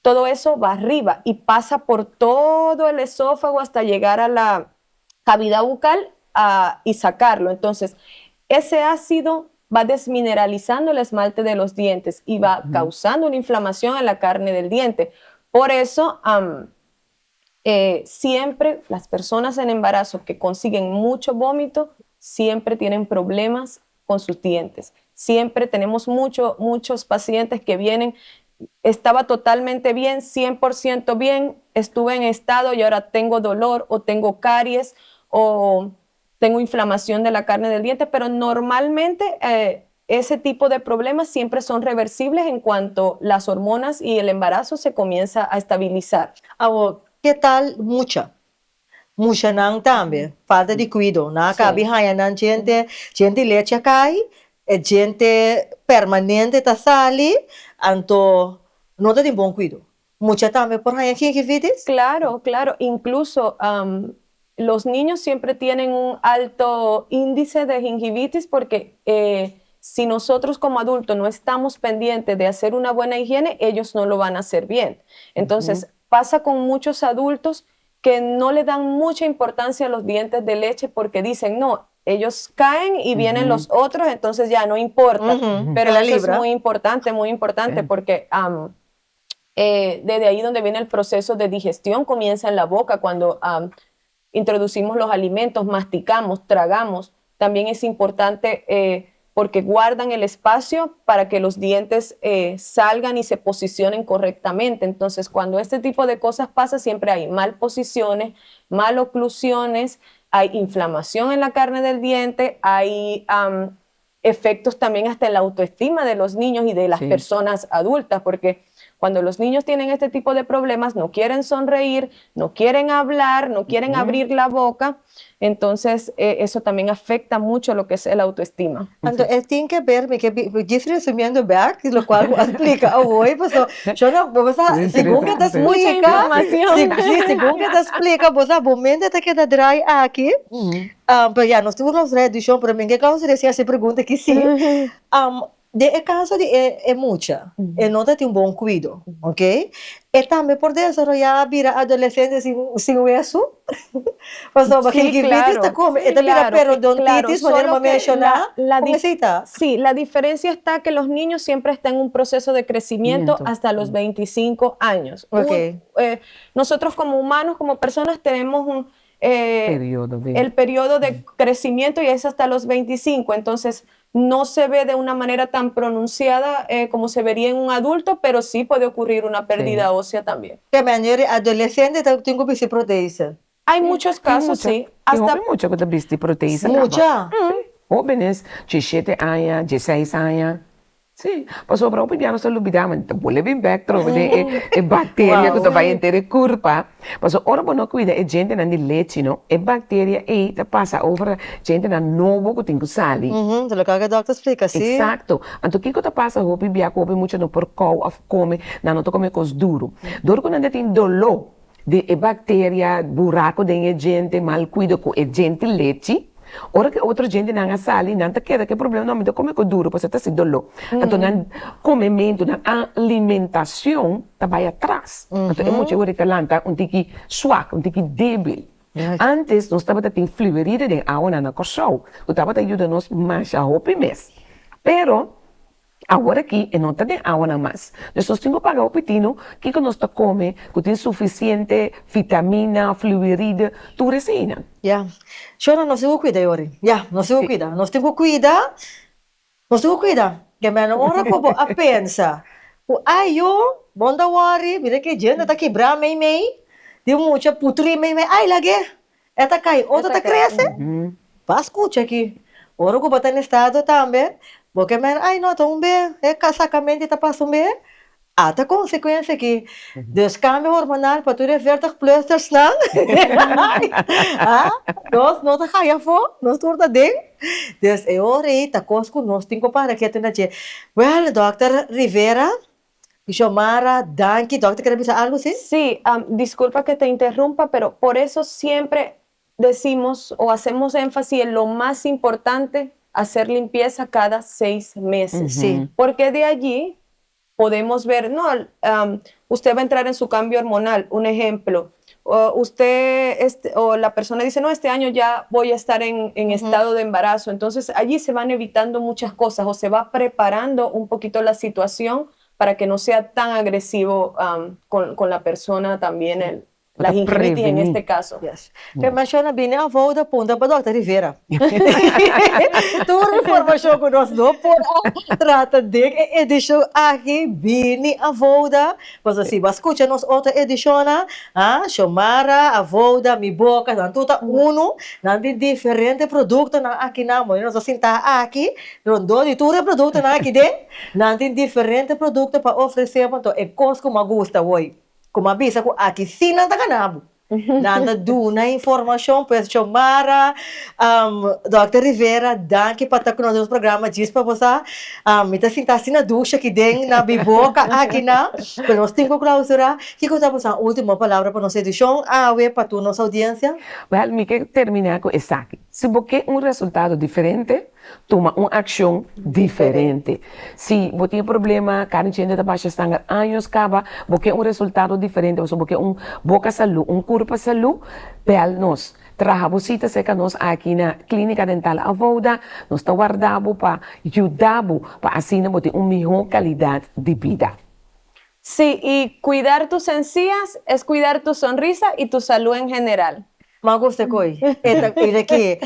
todo eso va arriba y pasa por todo el esófago hasta llegar a la cavidad bucal ah, y sacarlo. Entonces, ese ácido va desmineralizando el esmalte de los dientes y va causando una inflamación en la carne del diente. Por eso, eh, siempre las personas en embarazo que consiguen mucho vómito, siempre tienen problemas con sus dientes. Siempre tenemos mucho, muchos pacientes que vienen, estaba totalmente bien, 100% bien, estuve en estado y ahora tengo dolor o tengo caries o tengo inflamación de la carne del diente, pero normalmente eh, ese tipo de problemas siempre son reversibles en cuanto las hormonas y el embarazo se comienza a estabilizar. Awor, ke tal mucha? Muchanan tambe, falta di kuido. Nan a kabi haña nan djente, djente lechi a kai, e djente permanente ta sali, anto no ta tin bon kuido. Mucha tambe por haña gingivitis? Claro, claro. Incluso los niños siempre tienen un alto índice de gingivitis porque eh, si nosotros como adultos no estamos pendientes de hacer una buena higiene, ellos no lo van a hacer bien. Entonces, pasa con muchos adultos que no le dan mucha importancia a los dientes de leche porque dicen, no, ellos caen y vienen los otros, entonces ya no importa. Pero La eso es libra. muy importante, muy importante, porque eh, desde ahí donde viene el proceso de digestión, comienza en la boca cuando introducimos los alimentos, masticamos, tragamos. También es importante eh, porque guardan el espacio para que los dientes eh, salgan y se posicionen correctamente. Entonces, cuando este tipo de cosas pasa, siempre hay mal posiciones, mal oclusiones, hay inflamación en la carne del diente, hay efectos también hasta en la autoestima de los niños y de las personas adultas, porque cuando los niños tienen este tipo de problemas, no quieren sonreír, no quieren hablar, no quieren abrir la boca. Entonces, eh, eso también afecta mucho lo que es el autoestima. Anto e tin ke ber, mi ke djis resumiendo bek, lokual bo a splika awor, paso yo no, bo sa, segun ke ta splika, si, segun ke ta splika, bo sa, bo mente ta keda draai aki, pero ya, nos tur nos redishon, pero mi ke kousa resién hasi e pregunta aki si, Den e kaso di e e mucha, e no ta tin un bon kuido, ok? E tambe por desaroyá bira adolesente sin sin wesu? Pasobra Sí, gingivitis ta claro, come, e ta bira claro, claro. periodontitis, manera Solo bo a que menshoná, la, la kon dif- esei ta? sí, la diferencia está que los niños siempre están en un proceso de crecimiento Miento. hasta los 25 años. Ok. Un- eh, nosotros como humanos, como personas, tenemos un, eh, Periodo de. el periodo de crecimiento y es hasta los 25. Entonces, no se ve de una manera tan pronunciada eh, como se vería en un adulto, pero sí puede ocurrir una pérdida ósea también. Ke manera e adolesente ta tin ku bisti proteisa? Hay muchos Tin casos, mucha, sí. tin Hasta hopi mucha ku ta bisti proteisa kaba. Mucha? Hóbenes, diesshete aña, diesseis aña. Sí, pasobra hopi bia nos ta lubidá, ma ta bolbe bin bèk trobe den e e bakteria ku ta bai henter e kurpa. Pasobra ora bo no kuida e djentenan di lechi no, e bakteria ei ta pasa over djentenan nobo ku tin ku sali. Ta loke e dòkter splika, sí. Eksakto. Anto kiko ta pasa hopi bia ku hopi mucha no por kou òf kome, nan no ta kome kos duru. Dor ku nan ta tin doló di e bakteria, buraku den e djente, mal kuido ku e djente lechi, ora ku e otro djentenan a sali, nan ta keda ku e problema, no, mi ta kome ku duru pasobra ta hasi doló. Anto nan komementu, nan alimentashon ta bai atras. Anto e mucha wor ta lanta un tiki swak, un tiki debil. Antes nos tabata tin fluoride den awanan na Kòrsou ku tabata yuda nos masha hopi mes. Pero awor aki e no ta den awanan mas. Dus nos tin ku paga hopi tinu kiko nos ta kome ku tin sufisiente vitamina, fluoride, tur eseinan. Ya. Shona, nos tin ku kuida yori. Ya, nos tin ku kuida. Nos tin ku kuida. Nos tin ku kuida. Ke meno ora ku bo a pensa ku ay yo, bo no ta wòri, mira ke djente ta kibrá meimei, di mucha putrí meimei, ay lag'é, e ta kai, otro ta krese. Ba skucha aki, ora ku bo ta na estado tambe, bo ke meno ay no, ta un be, e sakamenti ta pasa un be. Ata konsekuensia ki dus kambio hormonal pa tur e veertig plussers nan nos no ta haya afó, nos tur ta den. Dus e ora ei ta kos ku nos tin ku para ketu na dje. Wèl, dòkter Rivera, Xiomara, danki. Dòkter kere bisa algu si? Sí, disculpa que te interrumpa, pero por eso siempre decimos o hacemos énfasis en lo más importante, hacer limpieza cada seis meses. Sí. Porque de allí podemos ver, no, usted va a entrar en su cambio hormonal, un ejemplo, usted este, o la persona dice, no, este año ya voy a estar en, en estado de embarazo, entonces allí se van evitando muchas cosas o se va preparando un poquito la situación para que no sea tan agresivo con, con la persona también el, La gingivitis en este caso. Yes. Ke menciona bini afo ta punta pa Dòkter Rivera. Tur informacion ku nos no por a trata den e edicion aki bini afouda. Pasobra si bo a scucha nos otro edicionnan, ah, Xiomara, Avouda, Mi Boca, nan tur ta uno. Nan tin diferente productonan aki nan. Bo nos a sinta aki rondó di tur e productonan aki den. Nan tin diferente producto pa ofrece bo. Anto e cos ku mi a gusta hoy. Ku m'a bisa ku aki sí nan ta gana bo. Nan ta duna informashon, pues Xiomara, Dòkter Rivera, danki pa ta ku nos den nos programa djis pa bo sa. Mi ta sinta asina dushi aki den na mi boka aki nan, pero nos tin ku klausurá. Kiko ta bo sa último palabra pa nos edishon awe pa tur nos oudiensia? Wèl, mi ke terminá ku esaki. Si bo ke un resultado diferente, Tuma un accion diferente. Si bo tin e problema, cada djente ta basha sanger años caba, bo ke un resultado diferente pasobra bo ke un boca salú, un curpa salú, bel nos. Traha bo cita cerca nos aki na Clinica Dental Avouda. Nos ta warda bo pa yuda bo pa asina bo tin un miho calidad di bida. Sí, y cuidar tus encías es cuidar tu sonrisa y tu salud en general. M'a gusta e koe. E ta mira aki.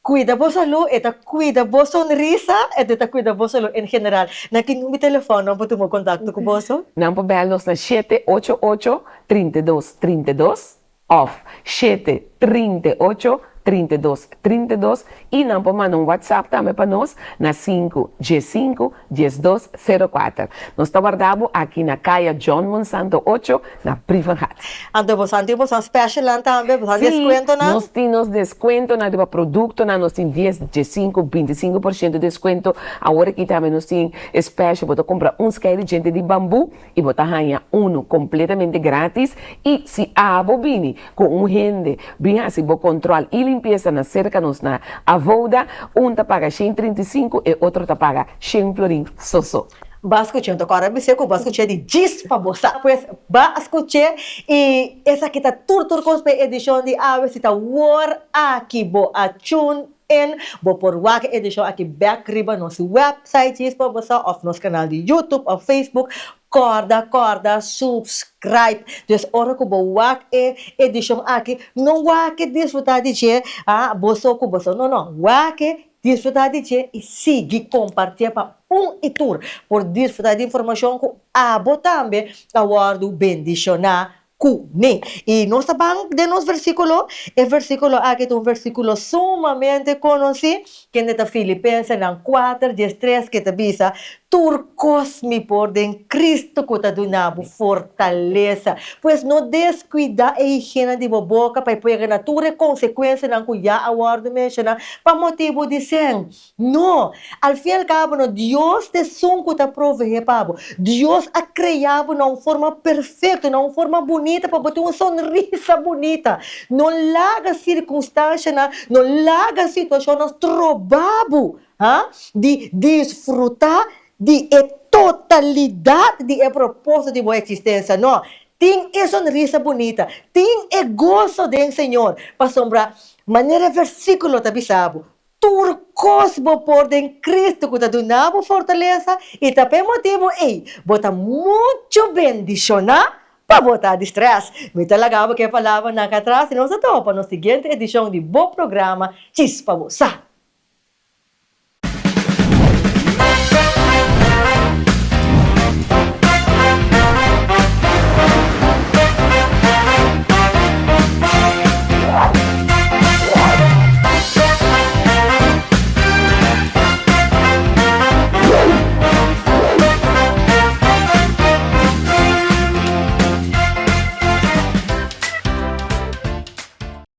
Cuida bo salú, e ta cuida bo sonrisa, e ta cuida bo salú en general. Na ki number telefòn nan por tuma contacto cu boso? Nan por bel nos na shete ocho ocho, trinta i dos, trinta i dos òf shete trinta i ocho, trinta i dos, trinta i dos i nan por manda un whatsapp tambe pa nos na sinku diesinku, diesdos, sero kuater. Nos ta warda bo aki na Kaya John Monsanto ocho na Brievengat. Anto boso tin boso specialnan tambe, boso descuentonan? Sí, nos tin nos descuentonan riba productonan, nos tin dies, diesinku, bintisinku por ciento descuento. Awor aki tambe nos tin e special, bo ta cumpra un skei di djente di bambu y bo ta haña uno completamente gratis. Y si abo bini cu un hende bin haci bo control y limpieza na cerca nos na Avoda, un ta paga shen trinta i sinku, e otro ta paga shen florin so so. Ba skuch'é, anto kòrda bis'é ku bo a skuch'é di djis pa bo sa. Pues ba a skuch'é i esaki ta tur tur kos pa e edishon di awe. Si ta wor aki bo a tune in, bo por wak e edishon aki bèk riba nos wèpsait djis pa bo sa òf nos kanal di YouTube òf Facebook. Kòrda kòrda subscribe. Dus ora ku bo wak e edishon aki, no wak e disfrutá di dje, ah, bo so ku bo so. No, no, wak e Disfrutá di dje i sigui kompartié pa un i tur por disfrutá di informashon ku abo tambe a wòrdu bendishoná kuné. I nos ta ban den nos versíkulo. E versíkulo aki ta un versíkulo sumamente konosí, kende ta Filipensenan kuater diestres ke ta bisa, Tur kos mi por den Cristo ku ta duna bo fortalesa. Pues no deskuidá e higiena di bo boka pa e por yega na tur e konsekuensianan ku ya a wòrdu menshoná pa motibu di sèn. No! Al fin al kabo no Dios ta esun ku ta proveé pa bo. Dios a krea bo na un forma perfekto, na un forma bunita pa bo tin un sonrisa bunita. No laga sirkunstanshanan, no laga situashonnan stroba bo. Ha? Di disfrutá di e totalidat di e propósito di bo eksistensia. No. Tin e sonrisa bunita, tin e goso den Señor, pasobra manera e versíkulo ta bisa bo, Tur kos bo por den Cristo ku ta duna bo fortalesa, i ta p'e motibu ei bo ta muchu bendishoná pa bo ta di strès. Mi ta laga bo ku e palabranan akí atras i nos ta topa nos siguiente edishon di bo programa Chispa Bo Sa.